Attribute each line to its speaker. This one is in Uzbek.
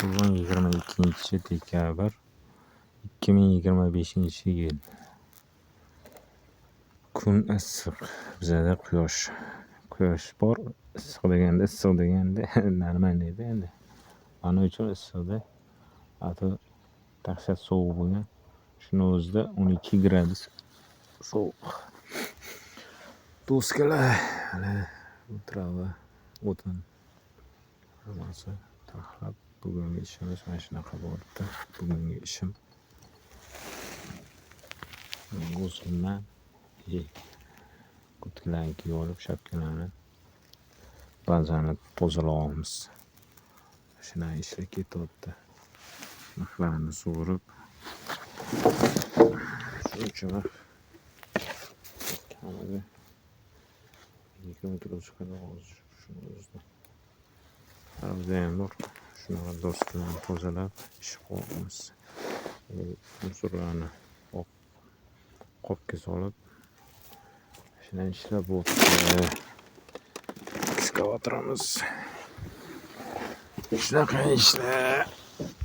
Speaker 1: Bugun 22 dekabr 2025-yil. Kun issiq. Bizada quyosh. Quyosh bor. Issiq deganda нормальный da endi. Mana uchun issiqda. А то dahshat sovuq bo'lgan. Shuni o'zida 12 gradus sovuq. Doskalar, mana bu trava, o'tin, hammasi taxlab, bugungi ishimiz mana shunaqa bo'libdi. Bugungi ishim. O'zimdan kurtkalarni kiyib olib, shapkalarni, bazani tozalayapmiz. Shunaqa ishlar ketyapti. Mixlarni sug'urib, shuncha mix kamida 20 kilo chiqadi hozir shuni o'zida. O'ziyam bor. Shunaqa doskalarni tozalab ish qilyapmiz. Мусор larni qopga solib, shunaqa ishlar bo'lyapti. Ekskavatorimiz. Shunaqa ishlar.